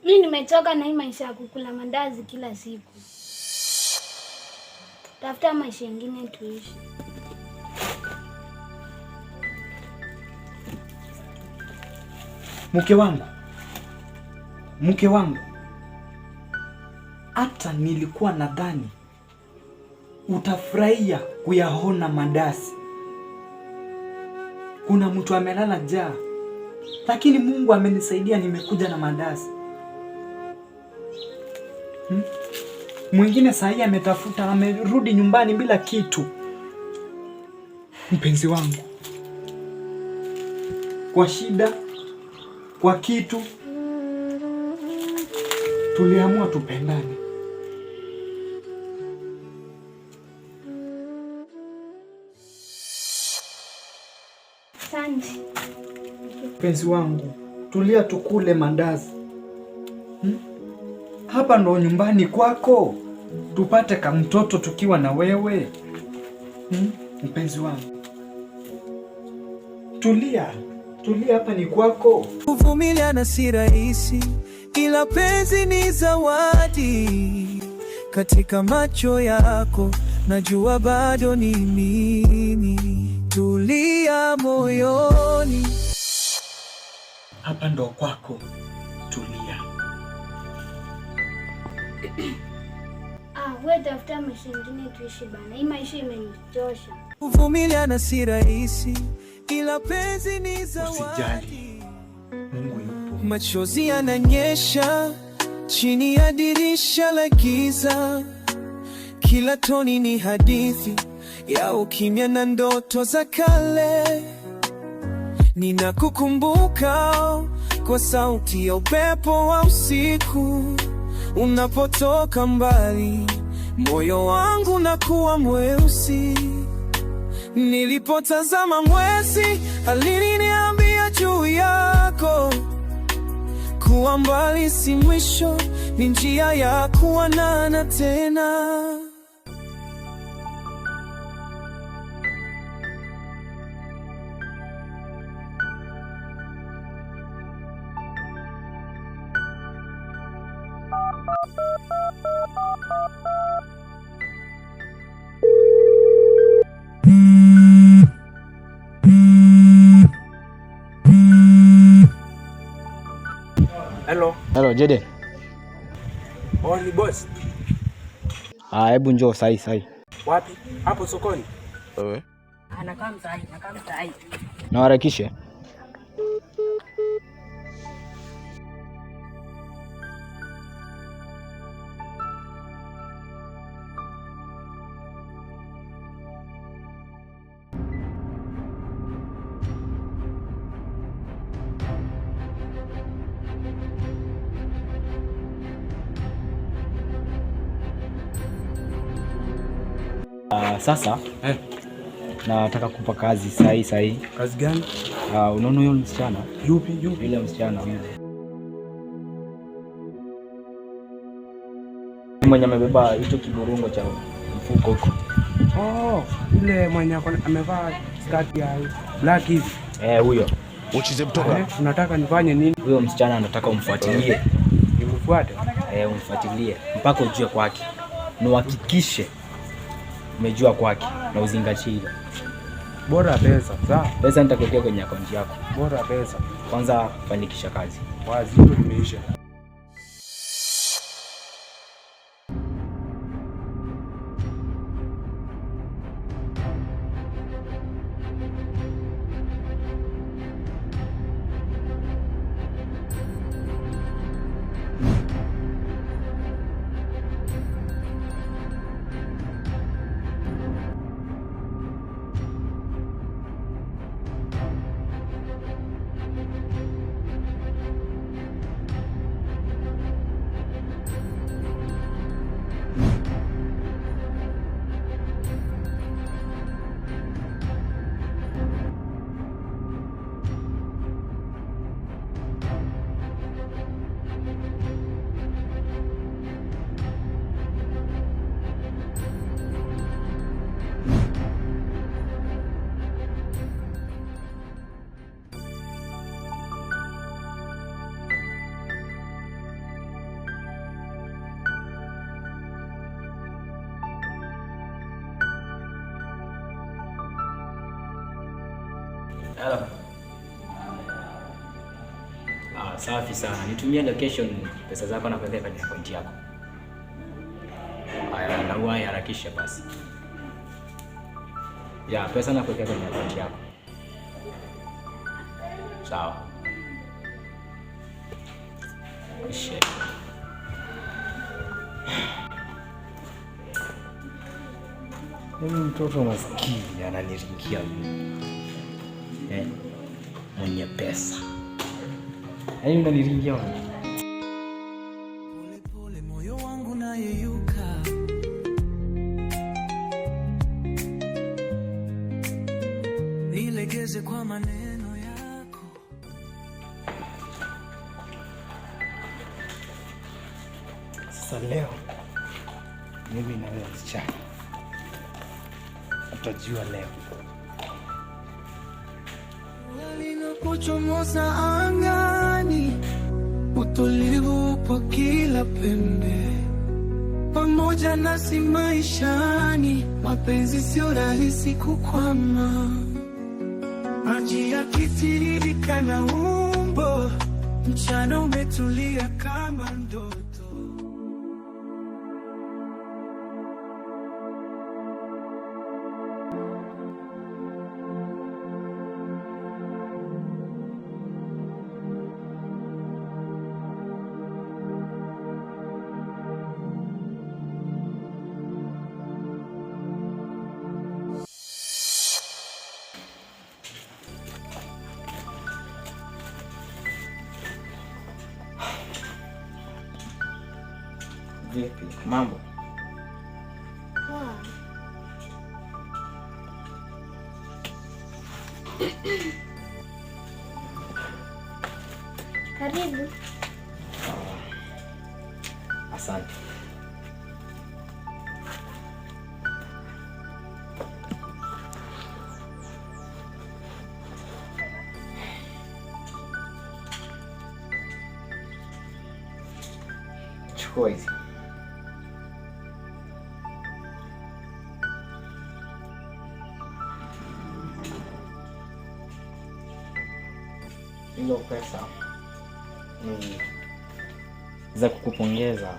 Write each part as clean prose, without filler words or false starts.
Mimi nimechoka na hii maisha ya kukula mandazi kila siku. Tafuta maisha ingine tuishi. Mke wangu, mke wangu, hata nilikuwa nadhani utafurahia kuyaona mandazi. Kuna mtu amelala njaa, lakini Mungu amenisaidia, nimekuja na mandazi. Mwingine sahii ametafuta, amerudi nyumbani bila kitu. Mpenzi wangu, kwa shida, kwa kitu, tuliamua tupendane. Asante. Mpenzi wangu, tulia tukule mandazi. Hapa ndo nyumbani kwako, tupate kamtoto tukiwa na wewe. Mpenzi wangu, tulia, tulia, hapa ni kwako. Kuvumiliana si rahisi, ila penzi ni zawadi. Katika macho yako najua bado ni mimi. Tulia moyoni. Hapa ndo kwako, tulia. Ah, wewe tafuta maisha ingine tuishi bana. Hii maisha imenichosha. Kuvumiliana si rahisi, ila penzi ni zawadi. Usijali, Mungu yupo. Machozi yananyesha chini ya dirisha la giza. Kila toni ni hadithi ya ukimya na ndoto za kale. Ninakukumbuka kwa sauti ya upepo wa usiku. Unapotoka mbali, moyo wangu unakuwa mweusi. Nilipotazama mwezi, aliniambia juu yako kuwa mbali si mwisho, ni njia ya kuonana tena. Hello. Hello, Jaden. Oh, ni boss. Ah, hebu njoo sahi sahi. Wapi? Hapo sokoni. Na harakishe. Ah, sasa nataka kupa kazi sahi sahi. Kazi gani? Ah, unaona huyo msichana? Yupi yupi? Yule msichana yule. Mwenye amebeba hicho kiburungo cha mfuko huko. Oh, yule mwenye amevaa skirt ya black hivi. Eh, huyo. Eh, unataka nifanye nini? Huyo msichana anataka umfuatilie. Nimfuate? Eh, umfuatilie mpaka ujue kwake. Na uhakikishe umejua kwake na uzingatie hilo. Bora pesa, sawa? Pesa nitakuwekea kwenye akaunti yako. Bora pesa. Kwanza fanikisha kazi. Wazi hilo limeisha. Hello. Ah, safi sana. Nitumie location pesa zako na kuweka kwenye akaunti yako. Haya, na uwahi harakisha basi. Ya, pesa na kuweka kwenye akaunti yako. Sawa. Shit. Mimi mtoto maskini ananiringia mimi. Eh, mwenye pesa. Yaani unaniringia mimi. Pole pole moyo wangu nayeyuka, nilegeze kwa maneno yako. Sasa leo mimi na wewe msichana utajua leo. Jua linapochomoza angani, utulivu upo kila pembe, pamoja nasi maishani, mapenzi sio rahisi kukwama. Maji yakitiririka na umbo, mchana umetulia kama ndoto. Vipi? Mambo? Poa. Karibu. Asante. Chukua hizi. Hizo pesa ni za kukupongeza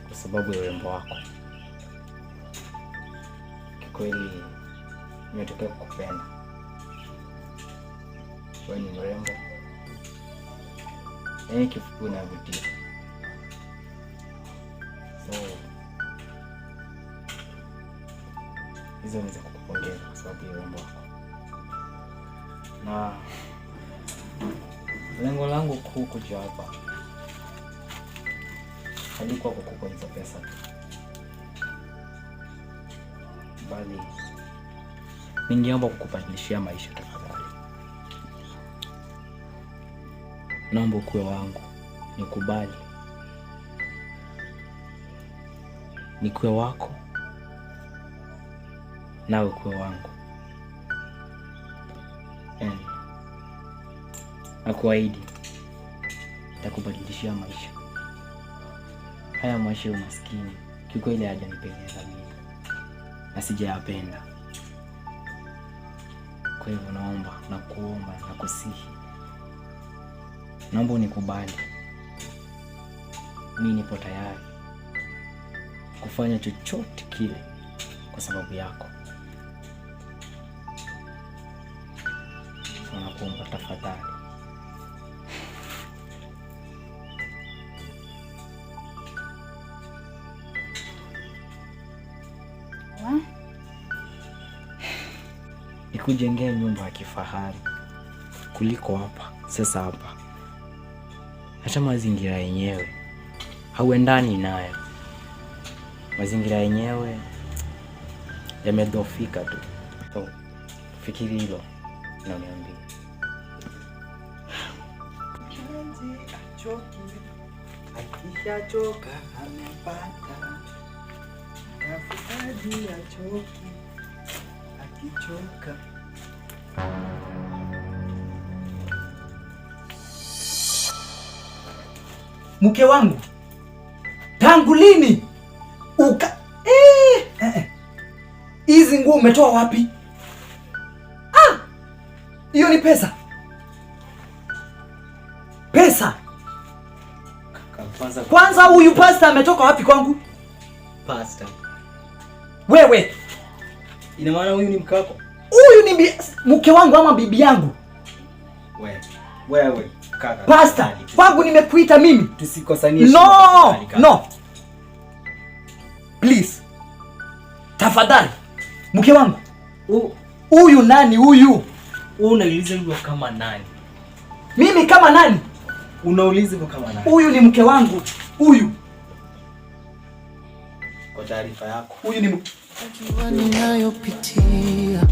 kwa sababu ya urembo wako. Kikweli nimetokea kukupenda. Wewe ni mrembo, yaani kifupi unavutia. So hizo ni za kukupongeza kwa sababu ya urembo wako, na lengo langu kuu kuja hapa halikuwa kukupa hizo pesa tu, bali ningeomba kukubadilishia maisha tafadhali. Naomba ukuwe wangu, nikubali nikuwe wako, nawe ukuwe wangu. And nakuahidi nitakubadilishia maisha. Haya maisha ya umaskini kiukweli hayajanipendeza mimi na sijayapenda. Kwa hivyo naomba na kuomba na kusihi, naomba unikubali. Mi nipo tayari kufanya chochote kile kwa sababu yako. So nakuomba tafadhali. Wa? Nikujengea nyumba ya kifahari kuliko hapa sasa. Hapa hata mazingira yenyewe hauendani nayo, mazingira yenyewe yamedhoofika tu. So fikiri hilo na uniambie. Mpenzi achoki, akishachoka amepata. Mtafutaji achoki, akichoka. Mke wangu, tangu lini uka hizi nguo umetoa wapi? Ah! Hiyo ni pesa. Pesa. Kwanza Kwanza huyu pasta ametoka wapi kwangu? Pastor. Wewe, Ina maana huyu ni mke wako? Huyu ni mke wangu ama bibi yangu? Wewe. Wewe kaka. Pasta, Tafadhali, kwangu nimekuita mimi. tusikosanie heshima No, tafadhali, kaka. no. Please. Tafadhali. Mke wangu. Huyu nani huyu? Wewe unauliza hivyo kama nani? Mimi kama nani? Unauliza hivyo kama nani? Huyu ni mke wangu. Huyu. Kwa taarifa yako. Huyu ni Najua ninayopitia.